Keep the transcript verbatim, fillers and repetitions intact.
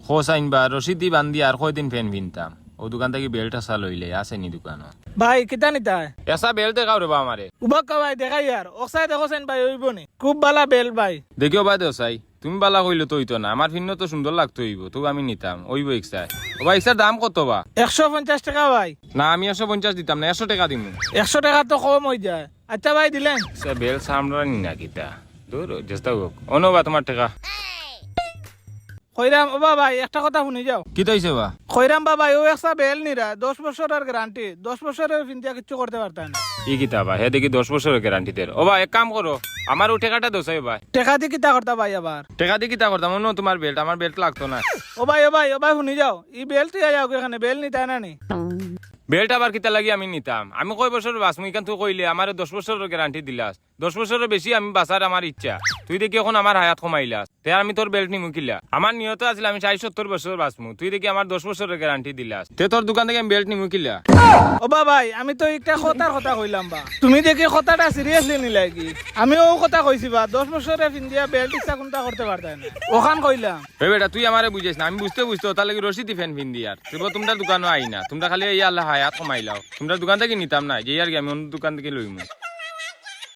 খোসাইন বা রশিদি বান্ধি আর কয়দিন ফেন ফিনতাম? ও দোকান থাকি বেল্ট আসা লইলে, আছে নি দোকানো? ভাই, কিতা নিতায়? এসা বেল্ট দেখাও রে বা আমারে। উবাক্কা ভাই, দেখাই আর। অকসায় দেখো সেন ভাই, অইবো নি? খুব বালা বেল্ট ভাই। দেখিও বা দেও চাই, তুমি বালা কইলে তো অইতো না, আমার ফিন্ন তো সুন্দর লাগতো অইবো, তো আমি নিতাম, অইবো ইকসায়। ও বা, ইকসার দাম কত বা? একশো পঞ্চাশ টেকা ভাই। না, আমি একশো পঞ্চাশ দিতাম না, একশো টেকা দিমু। একশো টেকা তো কম অই যায়। আচ্ছা ভাই, দিলাম। সে বেল্ট সামরা নি না কিতা? দূর, চেষ্টা হোক। অনো বা, তোমার টেকা। কইরাম, ও বা ভাই, একটা কথা হুনি যাও। কিতা অইছে বা? কইরাম বা ভাই, ও একটা বেল্ট নিরা, দশ বছরর গ্যারান্টি, দশ বছরর ফিন্দিয়া কিচ্ছু করতে পারতায় না। ই কিতা বা? হে দেখি দশ বছরর গ্যারান্টি দের। ও বা, এক কাম করো, আমার ও টেকাটা দেও চাই বা। টেকা দি কিতা করতা ভাই আবার? টেকা দি কিতা করতাম? অনো তোমার বেল্ট, আমার বেল্ট লাগতো না। ও ভাই, ও ভাই, ও ভাই, হুনি যাও, ই বেল্ট তুই আইয়া ওকে এখানে বেল্ট নিতায় না নি? বেল্ট আবার কিতা লাগি আমি নিতাম? আমি কয় বছর বাঁচমু, ইখান তুই কইলে আমারে দশ বছরর গ্যারান্টি দিলাস। দশ বছরর বেশি আমি বাঁচার আমার ইচ্ছা। তুই দেখি অখন আমার হায়াত কমাইলাস। তে আমি তোর বেল্ট নিমু কিলা? আমার নিয়ত আছিল আমি ষাইট সত্তর বছর বাঁচমু। তুই দেখি আমার দশ বছরর গ্যারান্টি দিলাস। তে তোর দোকান থাকি আমি বেল্ট নিমু কিলা? ও বা ভাই, আমি তো একটা কথার কথা কইলাম বা। তুমি দেখি কথাটা সিরিয়াসলি নিলায় কি? আমি ও কথা কইছি বা, দশ বছরর ফিন্দিয়া বেল্ট ইচ্ছা কুন্তা করতে পারতায় না। অখান কইলাম। এ বেটা, তুই আমারে বুঝাইস না, আমি বুঝতে বুঝতে অতার লাগি রশিদি ফেন ফিন্দি আর। তুই বা তুমরার দোকানো আই না, তুমরা খালি এই আল্লাহ হায়াত কমাইলাও। তুমরার দোকান থাকি নিতাম না, যে আর কি আমি অন্য দোকান থাকি লইমু।